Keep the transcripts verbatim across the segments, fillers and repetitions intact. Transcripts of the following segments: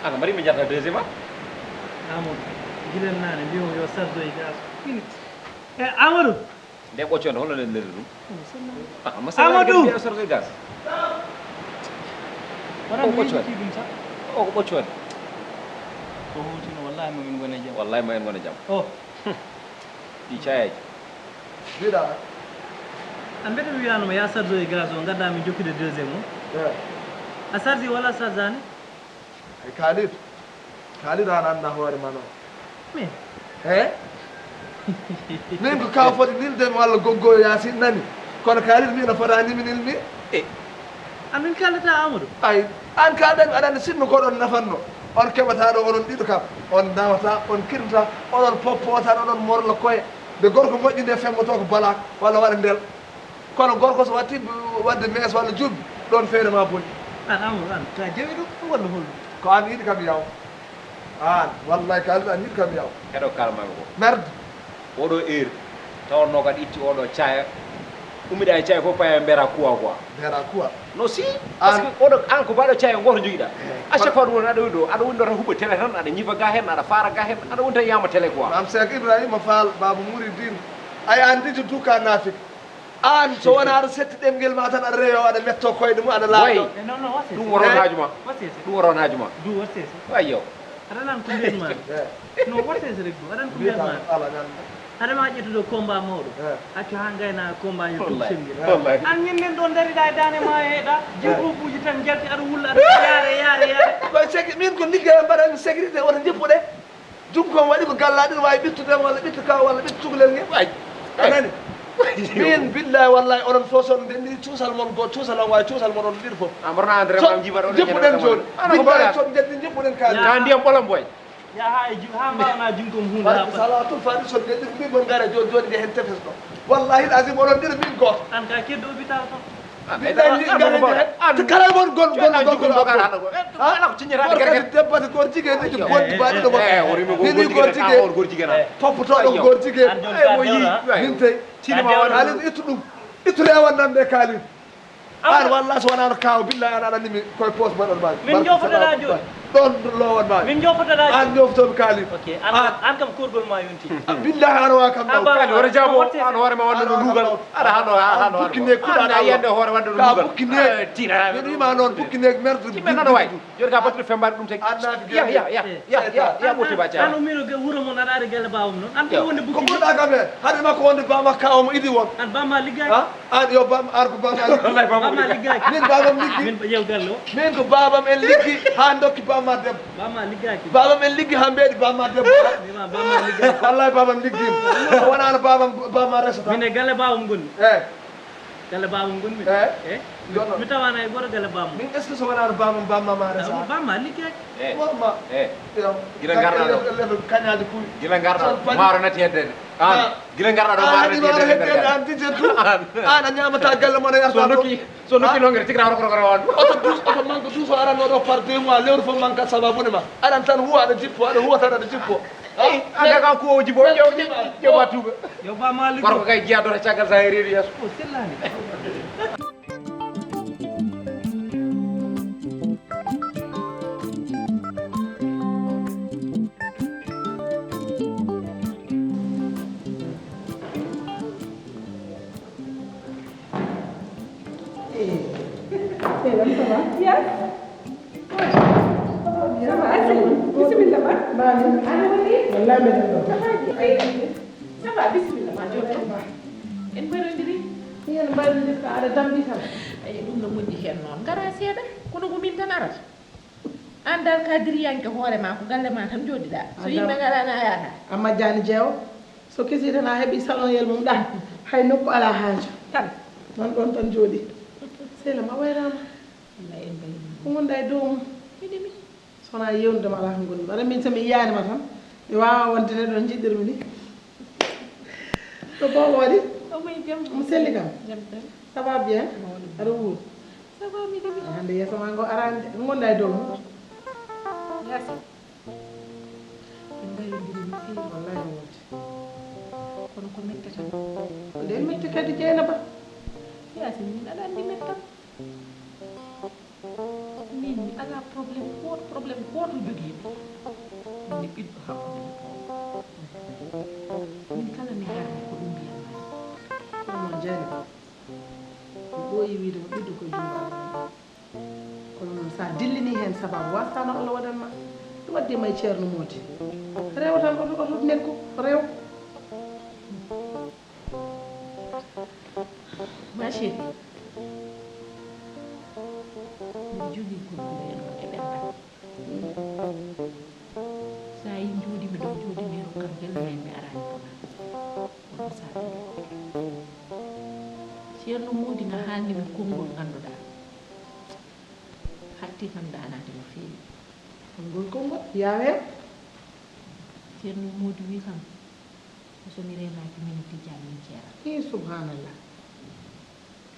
Ana mari mi jarta deuxième a. Amadou, gilen nane mbimo yo sardoy gaz. Minute. E Amadou. Nde ɓoccoonde holno nde nderi ɗum? Amadou. Mbiya sorte gaz. Wona mi ɓoccoonde. Ɗum sa. O ko ɓoccoonde. So howtino wallahi ma min ngone jam. Wallahi ma en ngone jam. O. Ɗi cayaji. Mbiɗa. An mbete mi wiyanoma ya sardoy gaz o gadda min jokkude deuxième o. A sardi wala sardani? Ay Kalidou. Kalidou an annda hoore ma noon. Min? He? Min ko kaw foti nildemi walla goggo yasin nani. Kono Kalidou min a fotani mi nilmi. E. Amin kaldata Amadou. Ay, an kaldanmi aɗa anndi sinno ko ɗon nafanno. On keɓata ɗo onon ɗiɗo kam. On nawata, on kirnata, oɗon poppota, oɗon morla koye. Nde gorko moƴƴi nde femmoto ko balak walla waɗa ndel. Kono gorko so watti wadde mees walla juuɓi ɗon feere ma boni. An Amadou an ka jawi ɗum walla holɗum? Ko an yiɗi kam yaw. An wallahi kalɗo an yiɗi kam yaw. Heɗo kalmami ko merde. Oɗo heure tawanno kadi itti oɗo caya. Ummiɗa e caya fof paya mbera kuwa quoi. Mbera kuwa. No si. Parce que oɗo an ko baɗo caya goto jogiɗa. A chaque fois ɗum woni aɗa woni ɗo aɗa woni ɗo tan huɓɓa télé tan aɗa ñifa ga hen aɗa fara ga hen aɗa woni tan yama télé quoi. Mam Cheikh Ibrahima Fall Baba Mouridine. Ay an dito duka nafik. An so wona aɗa setti ɗemngel ma tan aɗa reyo aɗa metto koyɗe mum aɗa laaɗo. Ɗum woron haaju ma. Ɗum woron haaju ma. Ayyo. Aɗa nan ko mbiyat ma. No worsese rek ɗum aɗan ko mbiyat ma. Aɗa ma ƴettude combat mawɗo. Accu ha gayna combat yo tum sengel. An ñin nen ɗon dariɗa e dane ma e heɗa jimɗo buuji tan jalti aɗa wulla aɗa yaare yaare yaare. Koy segi min ko liggey mbaɗa sécurité oto jippuɗe. Jungo waɗi ko gallaaɗi no waawi ɓittude walla ɓittu kaw walla ɓittu cukalel ngel. Waay. A nani? Min billahi wallahi onon fof son ndenndi cuusal mon go cuusal am waawi cuusal mon on ɗiɗo fof. A mborna André mam jiba ɗo. Jippuɗen jooni. Billahi son ndenndi jippuɗen kaali. Ka ndiyam ɓolom boy. Ya ha e ju ha mbawana jungo mum hunde ha. Salatul fadi son ndenndi ko min mon ngara jooni jooni nde hen tefes ɗo. Wallahi azim onon ɗiɗo min gooto. An ka keddo hôpital ton. Billahi ni ngara ni hen kala mon gol gol gol gol ala ko ciñata gerte debbata gor jigéen ji bonni baɗi ɗo makko ni ni gor jigéen toppotooɗo ko gor jigéen mo yi min tey cinema wala ittu ɗum ittu rewan nan de kalin an walla so wonano kaw billahi an aɗa nimi koye poos mbaɗon mbaji min jofotata joni ɗon lowan mbaji min jofotata an joftomi kalin an kam korgol ma yonti billahi an wa kam ɗaw kali wona jabo an hoore ma wonde no lugal aɗa hano hano bukki ne kuɗa aɗa yande hoore wonde no lugal bukki ne tina min wima noon bukki ne merde min nono way joni ka battude fembaade ɗum tagi ya ya ya ya ya ya ɓotti ba an o mino wuro mon aɗa ari galle bawam noon an ko wonde bukki ko ɓurɗa kam hen hade makko wonde bama kaw mo idi won an bama liggaki an yo bam ar ko bama wallahi bama bama liggaki min babam liggi min yew galle o min ko babam en liggi ha dokki bama debbo bama liggaki babam en liggi ha mbeɗi bama debbo bima bama liggaki wallahi babam liggi so wonano babam bama resata min e galle babam gonni e galle babam gonni e mi tawana e goto galle babam min est ce que so wonano bamam bamma ma resata bamma liggaki wonma gila garɗa ɗo kañaji puy gila garɗa maaro nati hedde an gila garɗa ɗo maaro nati hedde an dije tu an a ñamata galle mon a yarta ɗo so nokki noon ngere tigra rokoro koro on oto dus oto manque dus o aranno ɗo par deux mois lewru fof manque sababune ma aɗan tan huwa aɗa jippo aɗa huwa tan aɗa jippo aga kan ko o jibo ƴew ƴew wattuɓe yo ba malik gorko kay jiya dota caggal sa reedu yeeso o sellani Selam, ça va? Yes. Ça va, Aïssatou? Bisimilla ma. Mami. Ana woni? Wallahi mbeɗen ɗo. Ça va, bisimilla ma, jooɗo. En mbaɗondiri. En mbayru ndifka aɗa dambi kam. Ayi, ɗum no moƴƴi heen noon. Ngara seeɗa, kono ko min tan arata. Aan dal kadiriyanke hoore ma, ko galle ma tan njooɗiɗaa. So yimɓe ngaraani a yaata. A majjaani jeewo. So kesi tan a heɓi salon yel mum ɗan. Hay nokku alaa haaju. Tan. Nan ɗon tan jooɗi. Sehla ma wayraama. Wallay en mbayru. Ko ngonɗa e dow mum. Miɗimi. So wonaa yeewnude ma alaa ko ngonmi. Aɗa min so mi yiyaani ma tan. Mi waawaa wonde neɗɗo no njiɗirmi ni. Ko boobo waɗi? Omo e jam. Omo selli kam? Jam tan. Ça va bien? Mawɗo. Aɗa wuuri? Ça va, miɗo wuuri. Hannde yeeso ma ngo araani de. Ko ngonɗa e dow mum? Yaasin. En mbayrondiri no feewi. Wallay no woodi. Kono ko mette tan. Ko nde mette kadi Jeynaba. Yaasin, min aɗa anndi mettam. Min mi alaa problème gooto, problème gooto jogiimi. Min ɓiɗɗo hakkunde mi. Min kala mi ngarmi ko ɗum mbiyanmaami. Kono noon Jeynaba, mi ɓooyi wiide ko ɓiɗɗo ko e junngo Allah woni. Kono noon so a dillini heen sababu, waasano Allah waɗan ma. Ɗum addi ma e Ceerno Moodi. Rew tan, oto, oto nekku, rew. Ma chérie, miɗo jogii ko mbiyanmi e ɓernde am. So a yii njooɗiimi ɗo, njooɗiimi e rokkam gelle, mais mi araani ko ma. Kono so a ɗum, Ceerno Moodi na haalni mi konngol ngannduɗaa. Hatti kam daanaade no feewi. Konngol, konngol, yaawe. Ceerno Moodi wii kam, so mi reenaaki min Tijaan min ceera. Ii, subhanallah.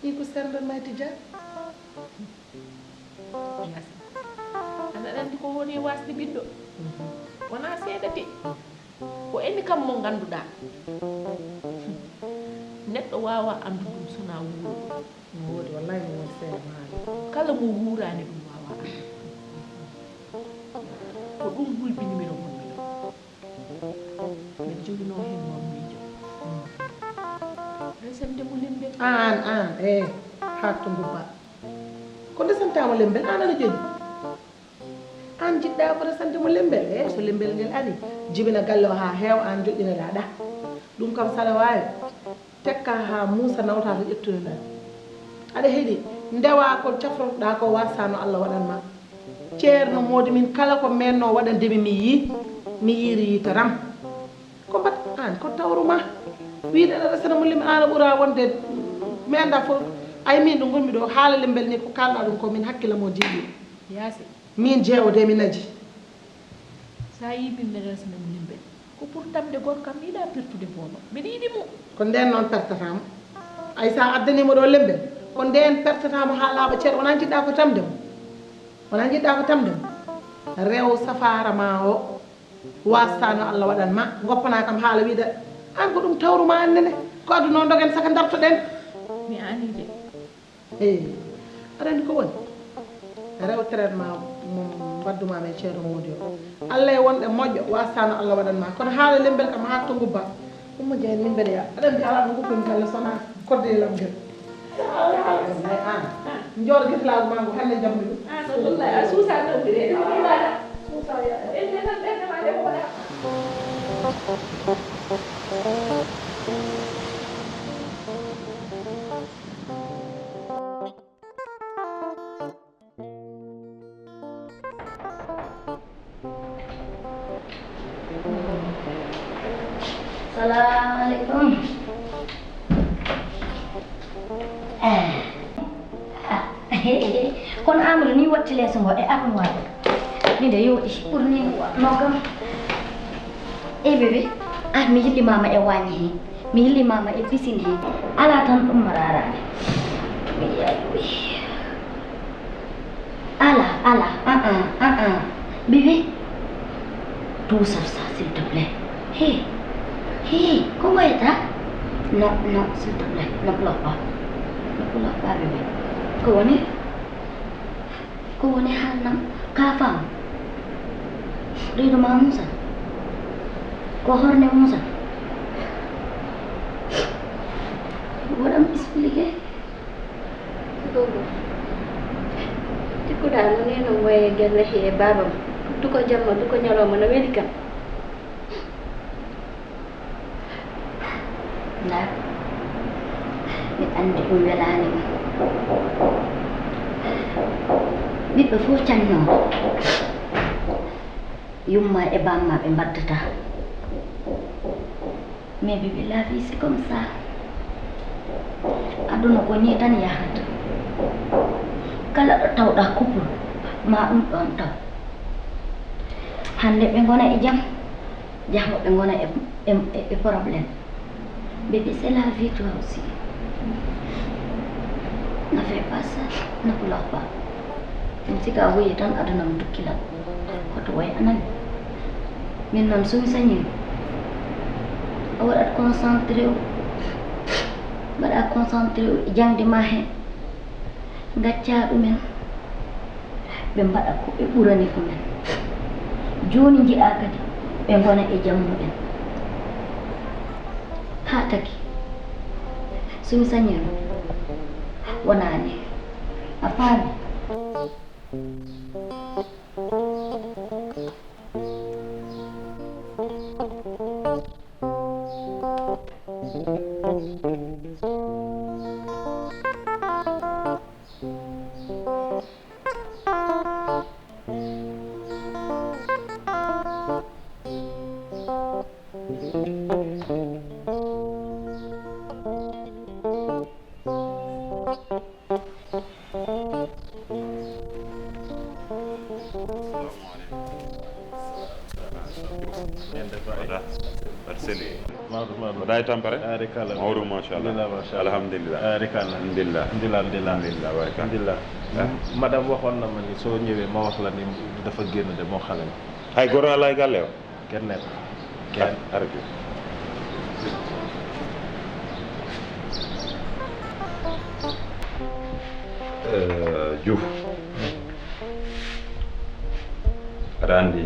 Ii, ko serndanmaa Tijaan? Yaasin. An aɗa anndi ko woni waasde ɓiɗɗo? Mhm. Wonaa seeɗa de. Ko ene kam mo ngannduɗaa. Neɗɗo waawaa anndude ɗum so wonaa wuuro ɗum. No woodi, wallaahi no woodi, seeɗa mo haali. Kala mo wuuraani ɗum waawaa anndude. Ko ɗum hulɓini mi ɗo ngonmi ɗo. Mbeɗa joginoo heen noon miijo. Resande mo lemmbel. Aan, aan, eh, haa to ngubba. Ko ndesantaa mo lemmbel, aan aɗa jogii? Aan njiɗɗaa ko resande mo lemmbel? Eh, so lemmbel ngel ari, jibina galle o haa heewa, aan joƴƴinoɗaa ɗa. Ɗum kam, so aɗa waawi, tekka haa Muusa nawta to ƴettunoɗaa. Aɗa heɗii, ndewaa ko cafrotoɗaa ko, waasano Allah waɗan ma. Ceerno Moodi, min kala ko meennoo waɗande mi, mi yii, mi yiiri yiitaram. Ko mbaɗ aan, ko tawru ma? Wiide aɗa resana mo lemmbel, aan a ɓura wonde, mi anndaa fof. Ay, min ɗo ngonmi ɗo, haala lemmbel ni ko kaalɗaa ɗum ko, min hakkillam o jiiɗi. Yaasin. Min jeewo de mi naji. So a yii min mbeɗa resana mo lemmbel, ko pour tamde gorko am, mi yiɗaa pertude boobo. Mbeɗa yiɗi mo. Ko ndeen noon pertataa mo. Ay, so a addanii mo ɗo lemmbel, ko ndeen pertataa mo haa laaɓa ceeɗa. Wonaa njiɗɗaa ko tamde mo? Wonaa njiɗɗaa ko tamde mo? Rew safaara ma o, waasano Allah waɗan ma, ngoppanaa kam haala wiide, aan ko ɗum tawru ma aan nene. Ko aduna o ndogen saka dartoɗen. Mi aanii de. Eey, aɗa anndi ko woni? Rew traitement mo mbadduma e Ceerno Moodi o. Allah e wonɗe moƴƴo, waasano Allah waɗan ma. Kono haala lemmbel kam haa to ngubba. Umma Jeyn, min mbeɗa yaha. Aɗa anndi alaa ɗo nguppumi kala so wonaa kodde e lam ngel. Wallaahi aan. Njoor getelaagu ma ngu hannde njammi ɗum. Aan, wallaahi, a suusaa nawde de. Ɗum ɗum mbaɗa. Suusaa yaha. Ɓernde tan, ɓernde ma nde ko waɗa. Salamu aleykum. Eh. Ah. Kono Amadou ni watti leeso ngo e armoire. Min de yooɗi ɓurni mo kam. Ey bébé, ah, mi yillimaama e waañ he, mi yillimaama e piscine he. Alaa tan ɗum mbaɗa araade. Mi yawi. Alaa, alaa, ah, ah, ah, ah. Bébé, tout ça, ça, s'il te plaît. Hey, hey, ko ngoyata? Non, non, s'il te plaît, ne pleure pas. Ne pleure pas, bébé. Ko woni? Ko woni haalnam? Ka faam? Reedu ma Muusa? Ko horne Muusa? Waɗam expliqué. Gogo, tikkuɗaa mo ni no moye gelle he baabam. Duko jamma, duko ñalawma no weli kam. Ndaa, mi Ɗum welaani mi. Ɓiɓɓe fof cannoo. Yumma e bamma ɓe mbaddata. Mais Bibi, la vie c'est comme ça. Aduna ko nii tan yahata. Kala ɗo tawɗaa couple ma ɗum ɗoon taw. Hannde ɓe ngona e jam, janngo ɓe ngona e, e, e, e problème. Bébé, c'est la vie toi aussi. Ne fais pas ça, ne pleure pas. Ɗum sika a woyi tan aduna mo dukkila. Hoto woy anani. Min noon somi sañi a waɗat concentré o. Mbaɗa concentré o e jaŋde ma he. Ngacca ɗumen. Ɓe mbaɗa ko ɓe ɓurani ɗumen. Jooni njiɗa kadi ɓe ngona e jam mumen. Haa tagi. Somi sañi noon. Wonaa ni. A faami? Mbaɗa e tampere? Barikalla. Mawɗum, machallah. Alhamdulillah, machallah. Alhamdulillah. Alhamdulillah. Alhamdulillah, alhamdulillah. Alhamdulillah, barikalla. Alhamdulillah. Eh? Madame waxoon na ma ni soo ñëwee ma wax la ni dafa génn de, moo xale ma. Hay goro alaa e galle o? Kenn nekk. Kenn. Ah, ara Diouf. Eh, Diouf. Aɗa anndi,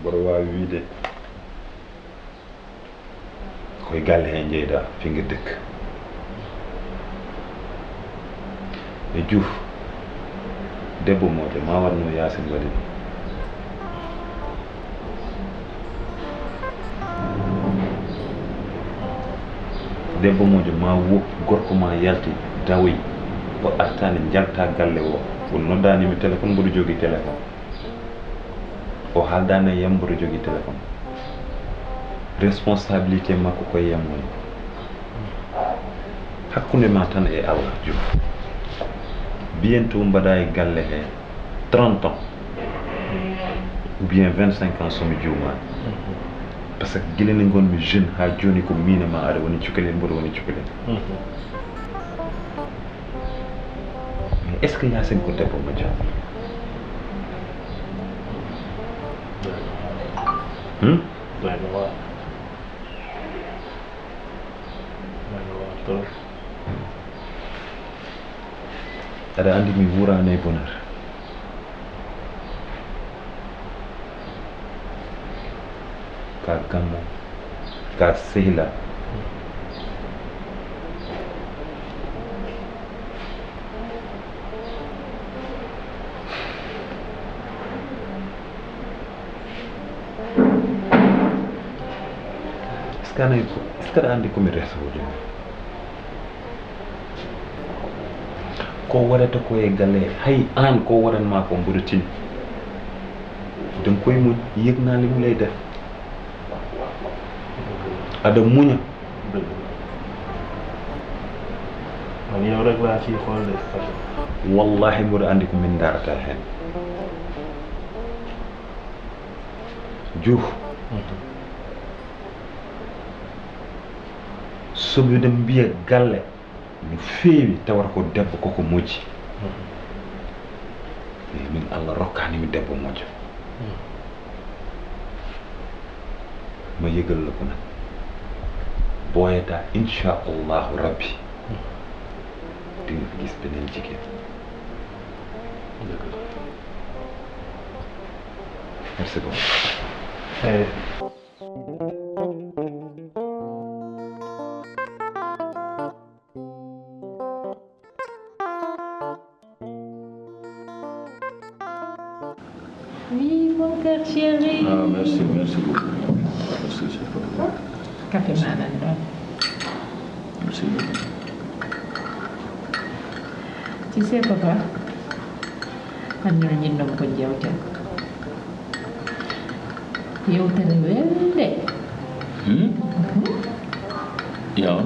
mboɗo waawi wiide ko e galle hee njeydaa, fingir dëkk. E Diouf, debbo mooƴƴo, ma waɗ no Yaasin waɗi ɗum. Debbo mooƴƴo, ma wo gorko ma yalti, dawoyi, o artaani, njalta galle o, o noddaani mi téléphone, mboɗo jogii téléphone. O haaldaani e yam, mboɗo jogii téléphone. Responsabilité makko ko e yam woni. Hakkunde ma tan e Allah, Diouf. Bientôt mbaɗa e galle he trente ans. Ou bien vingt-cinq ans, so mi juumaani. Parce que gila nde ngonmi jeune haa jooni ko miin e ma, aɗa woni cukalel, mboɗo woni cukalel. Mais est-ce que Yaasin ko debbo moƴƴo? Hmm? Doy na waar. Doy na waar trop. Aɗa anndi mi wuuraani e bonheur. Ka gammo, ka sehila. Est-ce que aɗa anndi ko, est-ce que aɗa anndi ko mi resoojo? Ko waɗata ko e galle, hay aan ko waɗan ma ko mboɗo tini. Ɗum koye muñ, yëg naa li mu lay def. Aɗa muña. Man yow rek laa ciy xool de. Wallaahi mboɗo anndi ko min ndarata heen. Diouf. So miɗo mbiya galle no feewi, tawata ko debbo koko moƴƴi. Eyi, min Allah rokkaani mi debbo moƴƴo. Ma yëgal la ko nag. Booyataa, inchallahu rabbi. Di nga fi gis beneen jigéen. Merci beaucoup. Oui, mon cœur chéri. Ah, merci, merci beaucoup. Merci, c'est pas... Café ma nani ɗon. Merci beaucoup. Tu sais, papa, hannde no njiɗnoo-mi ko jewten. Yewtere welde. Hmm? Mhm. Yaw.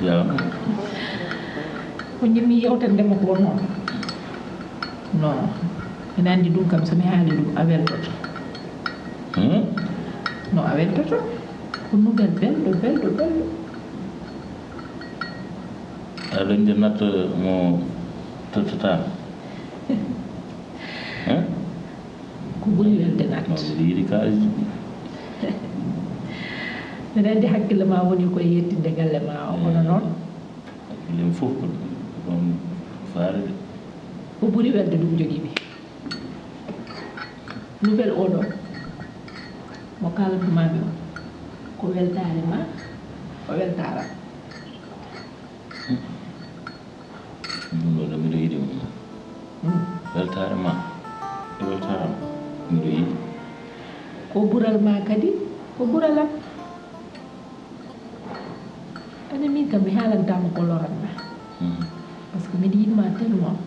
Yaw. Ko njiɗmi yewtande ma ko noon. Non. Ene anndi ɗum kam, so mi haali ɗum, a weltoto. Hmm? Non, a weltoto. Ko nouvelle belɗo, belɗo, belɗo. Aɗa nde natta mo tottata. Hein? Ko ɓuri welde natta. Non, mbiɗa yiɗi kaalis. Mbeɗa anndi hakkille ma woni ko e yettinde galle ma o, kono noon? Hakkille am fof ko ɗum faare de. Ko ɓuri welde ɗum jogii mi. Nouvelle oɗo mo kaalatnoo-mi o, ko weltaare ma, ko weltaare am. Ɗum ɗo, ɗo mbiɗo yiɗi ɗum. Hmm. Weltaare ma, weltaare am, mbiɗo yiɗi. Ko ɓural ma kadi, ko ɓural am. Ane min kam, mi haalantaa mo ko loran ma. Hmm. Parce que mbiɗa yiɗ ma tellement.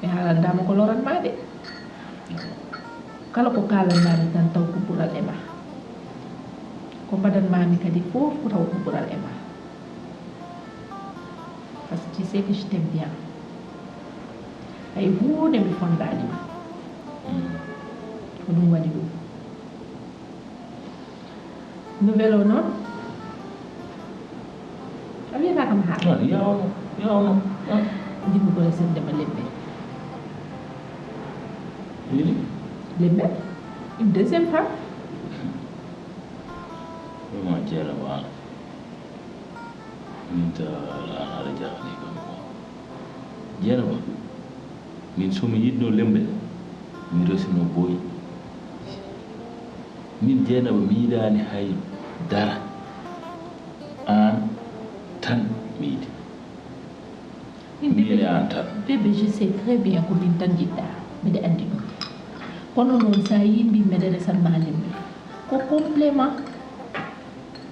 Mi haalantaa mo ko loran ma de. Kala ko kaalan-maa-mi tan taw ko ɓural e ma. Ko mbaɗan-maa-mi kadi fof ko taw ko ɓural e ma. Parce que tu sais que je t'aime bien. Hay huunde mi fonndaani ma. Hmm. Ko ɗum waɗi ɗum. Nouvelle o noon? A wiyataa kam haa. Ah, yawno, yawno. Ah. Njiɗmi ko resande ma lebbe. Weli? Lebbe? Une deuxième femme? Vraiment, Dieynaba, min ta ala aɗa jaxani kam quoi. Dieynaba, min so mi yiɗno lembe, mi resino boy. Min Dieynaba mi yiɗani hay dara. An tan mi yiɗi. Min Min bébé, e an tan. Bébé, je sais très bien ko min tan jiɗɗa. Mbiɗa anndi ɗum. Kono noon, so a yii mbi mbeɗa resan ma lembe, ko complément.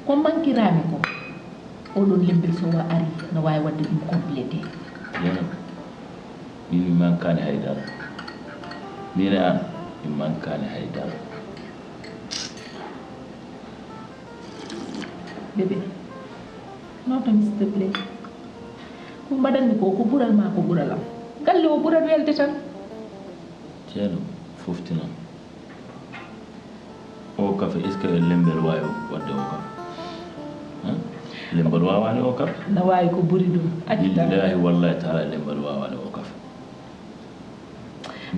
Ko mankiraami ko, oɗon lembel so wa ari, no waawi waɗde ɗum complété. Dieynaba, min mi mankaani hay dara. Min e an, mi mankaani hay dara. Bébé, non tan, s'il te plaît. Ko mbaɗanmi ko, ko ɓural ma, ko ɓural am. Galle o ɓurat welde tan. Ceerno, foftinan. O kafe, est-ce que lembel waawi waɗde o kafe? Hein? Lembel waawaani o kafe? Na waawi ko ɓuri ɗum. Accu tan. Billaahi wallaahi taala lembel waawaani o kafe.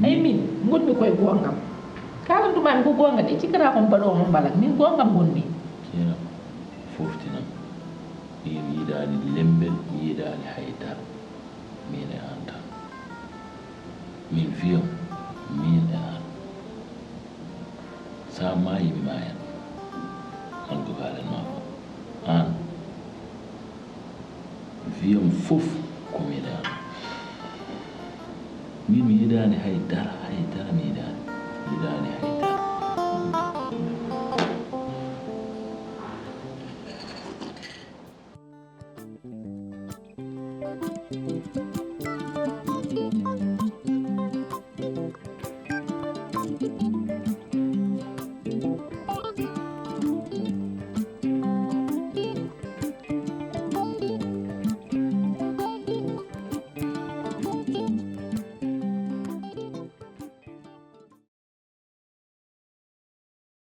Ay, min, ngonmi koye goongam. Kaalantu-maa-mi ko goonga de, cikkata ko mi baɗoowo mo mbalak. Min goongam ngonmi. Ceerno, foftinan. Min mi yiɗaani lembel, mi yiɗaani hay dara. Min e aan tan. Min vieux, min e aan. So a maayii, mi maayan. Aan ko kaalen maa fof. Aan. Vieux am fof ko min e aan. Min mi yiɗaani hay dara, hay dara mi yiɗaani. Mi yiɗaani hay dara.